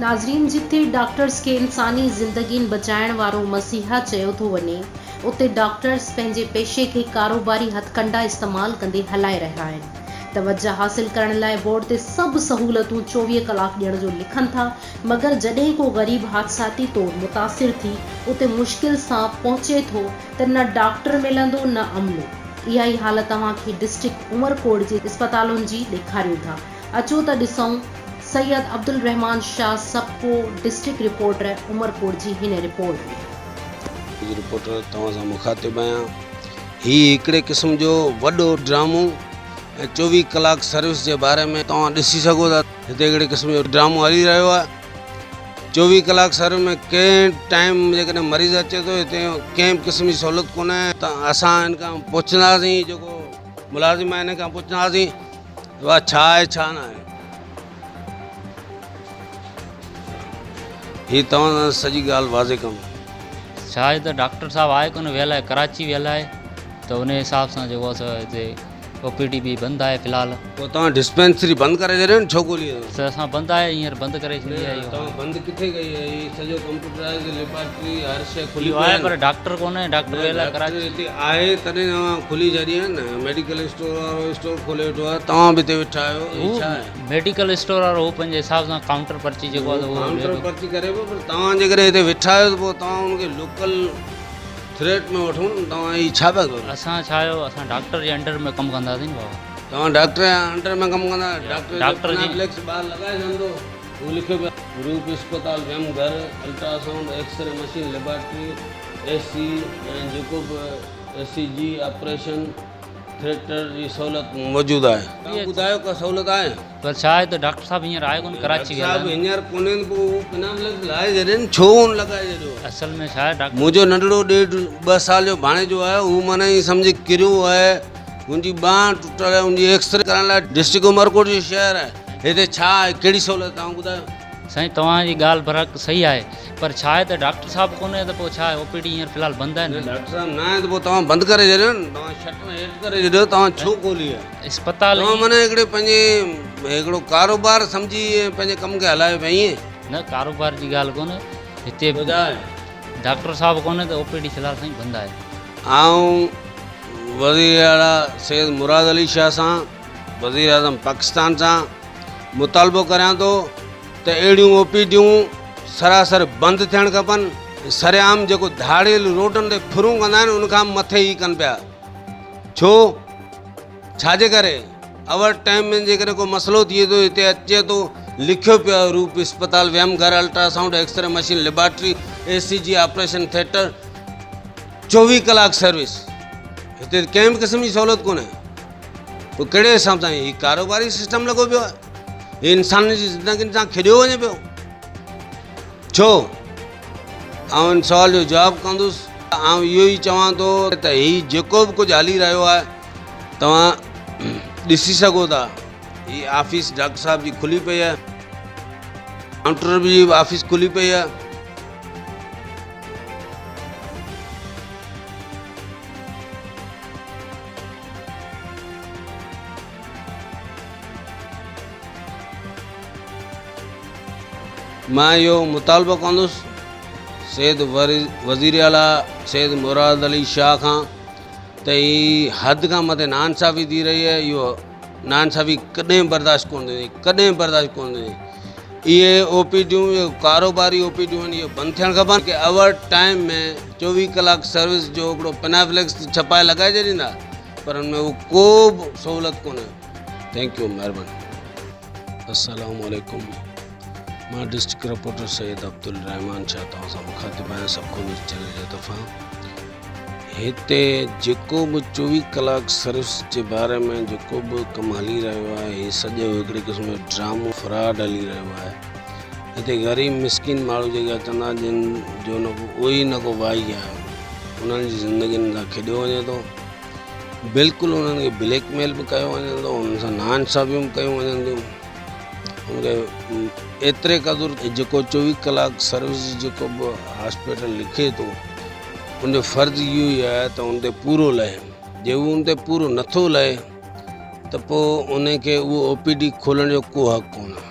ناظرين جتي ڊاڪٽرز کي انساني زندگين بچائڻ وارو مسيحا چيو ٿو وڃي اتي ڊاڪٽرز پنهنجي پيشي کي ڪاروباري هٿڪنڊا استعمال ڪندي هلائي رهيا آهن. توجه حاصل ڪرڻ لاء بورڊ تي سڀ سهولتون 24 ڪلاڪ ڏيڻ جو لکن ٿا مگر جڏهن ڪو غريب حادثاتي طور متاثر ٿي اتي مشڪل سان پهچي ٿو ته نه ڊاڪٽر ملندو نه عملو. اها ئي حالت اوهان کي ڊسٽرڪٽ عمرڪوٽ جي اسپتالن جي ڏيکاريون ٿا. اچو ته ڏسون سيد عبدالرحمان شاهه سپڪو ڊسٽرڪٽ رپورٽر عمرڪوٽ جي هن رپورٽ ۾. نيوز رپورٽر توهان سان مخاطب آهيان هي هڪڙي قسم جو وڏو ڊرامو ۽ 24 ڪلاڪ سروس جي باري ۾ توهان ڏسي سگهو ٿا هتي هڪڙي قسم جو ڊرامو هلي رهيو آهي 24 ڪلاڪ سروس ۾ ڪنهن ٽائيم جيڪڏهن مريض اچي ٿو هتي ڪنهن به قسم جي سهولت ڪونهي ته اسان هن کان پڇنداسين جيڪو ملازم آهي هن کان پڇنداسين واھ ڇا آهي ڇا نه آهي. هي توهان سان سڄي ڳالهه واضح ڪندو. ڇا آهي ته ڊاڪٽر صاحب آهي ڪونه ويل آهي ڪراچي ويل آهي ته ان حساب سان جيڪو آهي سو هتي او پي ڊي به بند آهي في الحال. پوء توهان ڊسپينسري بند ڪري ڇڏيو نه ڇو کولي اٿو. سر اسان بند آهي هينئر بند ڪري ڇڏي آهي اهو. توهان بند ڪٿي ڪئي آهي هي سڄو ڪمپيوٽرائيز ليبارٽري هر شيء کلي پئي آهي پر ڊاڪٽر ڪونهي ڊاڪٽر ويل آهي ڪراچي. ڊاڪٽر هتي آهي تڏهن اوهان کولي ڇڏي آهي نه ميڊيڪل اسٽور وارو اسٽور کولي ويٺو آهي توهان به هتي ويٺا آهيو هي ڇا آهي. ميڊيڪل اسٽور وارو هو پنهنجي حساب سان ڪائونٽر پرچي جيڪو آهي اهو ڪائونٽر پرچي ڪري پيو پر توهان جيڪڏهن هتي ويٺا آهيو ته پوء توهان ان کي لوڪل ٿريٽ ۾ وٺو نه توهان هي ڇا پيا ڪريو. اسان ڇا آهيو اسان ڊاڪٽر جي انڊر ۾ ڪم ڪنداسين نه بابا. توهان ڊاڪٽر جي انڊر ۾ ڪم ڪندا آهيو ڊاڪٽر جو پنافليڪس ٻاهر لڳائي ڇڏندو هو لکيو پيو آهي روپ اسپتال ويم گهر ultrasound x ray machine laboratory A C ۽ جيڪو به اي سي جي آپريشن ٿيٽر جي سهولت موجود آهي. توهان ٻڌايو ڪا سهولت آهي؟ پر ڇا آهي ته ڊاڪٽر صاحب هينئر آهي ڪونه ڪراچي ويل آهن. ڊاڪٽر صاحب هينئر ڪونهي ته پوء هو پنافليڪس لاهي ڇڏين ڇو هن لڳائي ڇڏيو آهي؟ اصل ۾ ڇا آهي ڊاڪٽر. منهنجو ننڍڙو ڏيڍ ٻه سال جو ڀاڻيجو آهي هو معنيٰ ائين سمجهه ڪريو آهي هن جي ٻانهن ٽٽل آهي هن جي ايڪسري ڪرائڻ لاء ڊسٽرڪٽ عمرڪوٽ جو شهر آهي هتي ڇا آهي ڪهڙي سهولت توهان ٻڌايو. سائين توهان جي ڳالهه برحق صحيح آهي پر ڇا آهي ته ڊاڪٽر صاحب ڪونهي ته پوء ڇا آهي او پي ڊي هينئر في الحال بند آهي نه. ڊاڪٽر صاحب نه آهي ته پوء توهان بند ڪري ڇڏيو نه توهان شٽر هيٺ ڪري ڇڏيو توهان ڇو کولي آهي اسپتال توهان معنيٰ هڪڙي پنهنجي هڪڙو ڪاروبار سمجهي پنهنجي ڪم کي هلايو پيا ائين. نه ڪاروبار جي ڳالهه ڪونهي هتي ٻڌاء. ڊاڪٽر صاحب ڪونهي ته او پي ڊي في الحال سائين بند آهي. آئون وزير اعليٰ سيد مراد علي شاهه سان وزير اعظم پاڪستان سان مطالبو ڪريان ٿو ته اهڙيون او پي ڊيون سراسر بند ٿيڻ کپن، سرعام جيڪو ڌاڙيل روڊن تي ڦرون ڪندا آهن ان کان مٿي هي ڪن پيا ڇو ڇاجي ڪري اور ٽائيم ۾ جيڪڏهن ڪو مسئلو ٿئي ٿو هتي اچي ٿو لکيو پيو آهي روپ اسپتال ويم گهر ultrasound x ray machine laboratory E C G operation theatre 24 ڪلاڪ سروس هتي ڪنهن به قسم جي سهولت ڪونهي پوء ڪهڙي حساب سان هي ڪاروباري سسٽم لڳو پيو آهي هي انسانن جي زندگين سان کيڏيو وڃي پيو ڇو آئون ان سوال جو جواب ڪندس آئون اهو ئي چوان ٿو ته هي جيڪو به ڪجهه هلي رهيو آهي توهان ڏسي سگهو ٿا هي آفيس ڊاڪٽر صاحب جي کلي پئي آهي ڪائونٽر جي آفيس کلي پئي آهي مان اهو مطالبو ڪندس سيد وزير اعليٰ سيد مراد علي شاهه کان ته هي حد کان مٿي ناانصافي ٿي رهي آهي اهو ناانصافي ڪڏهن برداشت ڪونه ٿيندي ڪڏهن برداشت ڪونه ٿيندي اهي او پي ڊيون اهي ڪاروباري او پي ڊيون آهن اهي بند ٿيڻ کپن ڪي اور ٽائيم ۾ 24 ڪلاڪ سروس جو هڪڙو پنافليڪس ڇپائي لڳائي ڇڏيندا پر ان ۾ اهو ڪو به سهولت ڪونهي thank you مهرباني. السلام عليڪم مان ڊسٽرڪٽ رپورٽر سيد عبدالرحمان شاهه توهان سان مخاطب آهيان سڀ کان نيوز چينل جي طرفان هتي جيڪو به 24 ڪلاڪ سروس جي باري ۾ جيڪو به ڪم هلي رهيو آهي هي سڄو هڪڙي قسم جو ڊرامو فراڊ هلي رهيو آهي هتي غريب مسڪين ماڻهو جيڪي اچن ٿا جن جو نه ڪو اوئي نه ڪو وائي آهي انهن جي زندگين سان کيڏيو وڃي ٿو بلڪل انهن کي بليڪ ميل به ڪيو وڃي ٿو انهن سان ناانصافيون به ڪيون وڃن ٿيون ان کي ايتري قدر جيڪو 24 ڪلاڪ سروس جيڪو به هاسپيٽل لکي ٿو ان جو فرض اهو ئي آهي ته ان تي پورو لهي جي هو ان تي پورو نٿو لهي ته پوء ان کي اهو او پي ڊي کولڻ جو ڪو حق ڪونهي.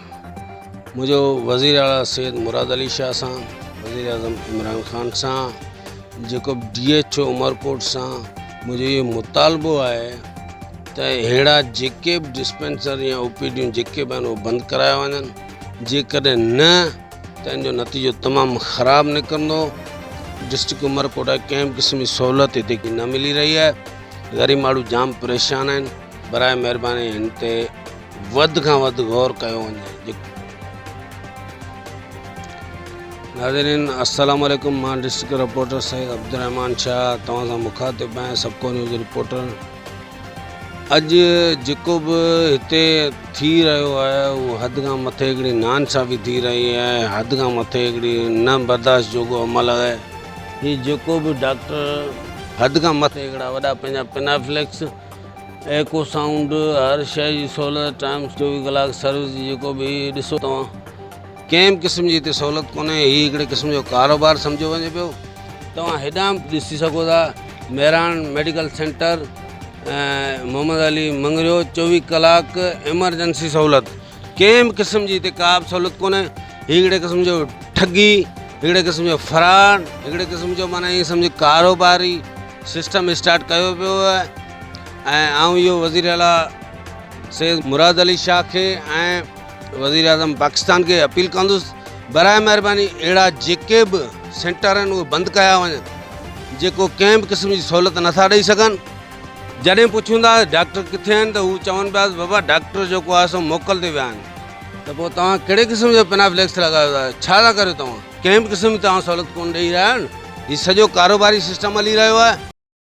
منهنجو وزير اعليٰ سيد مراد علي شاهه سان، وزير اعظم عمران خان سان، جيڪو به ڊي ايڇ او عمرڪوٽ سان منهنجو اهو مطالبو آهي ته اهڙا جيڪي به ڊسپينسر يا او پي ڊيون جيڪي به آهن اهي بند ڪرايا وڃن جيڪڏهن نه ته ان جو نتيجو تمام خراب نڪرندو. ڊسٽرڪٽ عمرڪوٽ لاء ڪنهن به قسم جي سهولت هتي نه ملي رهي آهي غريب ماڻهو جام پريشان آهن براء مهرباني هن تي وڌ کان وڌ غور ڪيو وڃي. ناظرين السلام عليڪم مان ڊسٽرڪٽ رپورٽر سيد عبدالرحمان شاهه توهان سان مخاطب آهيان سبڪو نيوز رپورٽر اڄ جيڪو به هتي ٿي رهيو آهي اهو حد کان مٿي هڪڙي ناانصافي ٿي رهي آهي حد کان مٿي هڪڙي نه برداشت جوڳو عمل آهي هي جيڪو به ڊاڪٽر حد کان مٿي هڪڙا وڏا پنهنجا پنافليڪس ايڪو سائونڊ هر شيء جي سهولت ٽائيم 24 ڪلاڪ سروس جي جيڪو به ڏسو توهان ڪنهن به قسم جي هتي سهولت ڪونهي هي هڪڙي قسم جو ڪاروبار سمجهيو وڃي پيو توهان هيڏانهن به ڏسي سگهو ٿا مهراڻ ميڊيڪل سينٽر محمد علي مڱريو 24 ڪلاڪ ايمرجنسي سهولت ڪنهن به قسم جي هتي ڪا به سهولت ڪونهي هي هڪڙي قسم جو ٺڳي هڪڙي قسم جو فراڊ هڪڙي قسم جو معنيٰ ائين سمجهو ڪاروباري سسٽم اسٽارٽ ڪيو پيو آهي ۽ آئون اهو وزير اعليٰ سيد مراد علي شاهه کي ۽ وزير اعظم پاڪستان کي اپيل ڪندس برائي مهرباني اهڙا جيڪي به سينٽر آهن اهي بند ڪيا وڃن جيڪو ڪنهن به قسم جي سهولت نٿا ڏئي سگهن جڏهن پڇون ٿا ڊاڪٽر ڪٿي آهن ته هو چون پيا بابا ڊاڪٽر جيڪو آهي سو موڪل تي ويا آهن ته پوء توهان ڪهڙي قسم جو پنافليڪس لڳايو ٿا ڇا ٿا ڪريو توهان ڪنهن به قسم جي توهان سهولت ڪونه ڏئي رهيا آهيو هي سڄو ڪاروباري سسٽم هلي رهيو آهي.